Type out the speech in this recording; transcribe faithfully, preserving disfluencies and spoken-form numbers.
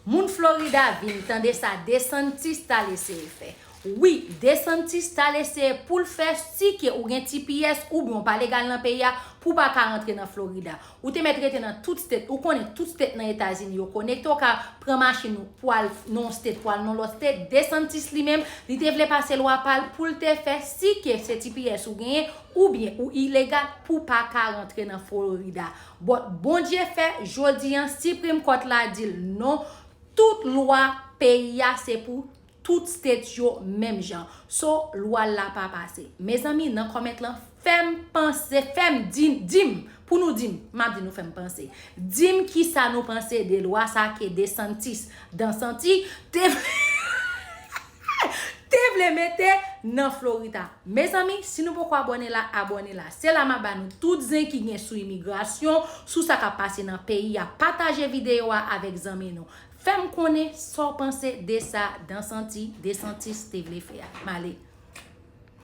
Moun Florida vin tande sa DeSantis t al eseye fè. Wi, DeSantis t al eseye pou l fè si ke ou gen T P S oubyen w pa legal nan peyi a pou w pa ka rantre nan Florida. Ou te mèt rete nan tout state, ou konnen tout state nan Etazini yo konekte, w ka pran machin ou pou al nan yon state, pou al nan lòt state. DeSantis li menm, li te vle pase lwa pa l pou l te fè si ke se T P S ou genyen oubyen ou ilegal pou w pa ka rantre nan Florida. But Bondye fè, jodi an, Supreme Court la di l non, tout lwa peyi a se pou tout state yo menm jan. So, lwa la pa pase. Mezanmi, nan comment lan, fè m panse, fè m di, di m, pou nou di m, m ap di nou fè m panse. Di m kisa nou panse de lwa sa ke DeSantis, DeSantis, te, te vle mete nan Florida. Mezanmi, si nou poko abòne la, abòne la. Se la m ap ba nou tout zen ki gen sou imigrasyon, sou sa k ap pase nan peyi a. Pataje videyo a avèk zanmi nou. Fè m konnen sa w panse de sa DeSantis, DeSantis te vle fè a. M ale.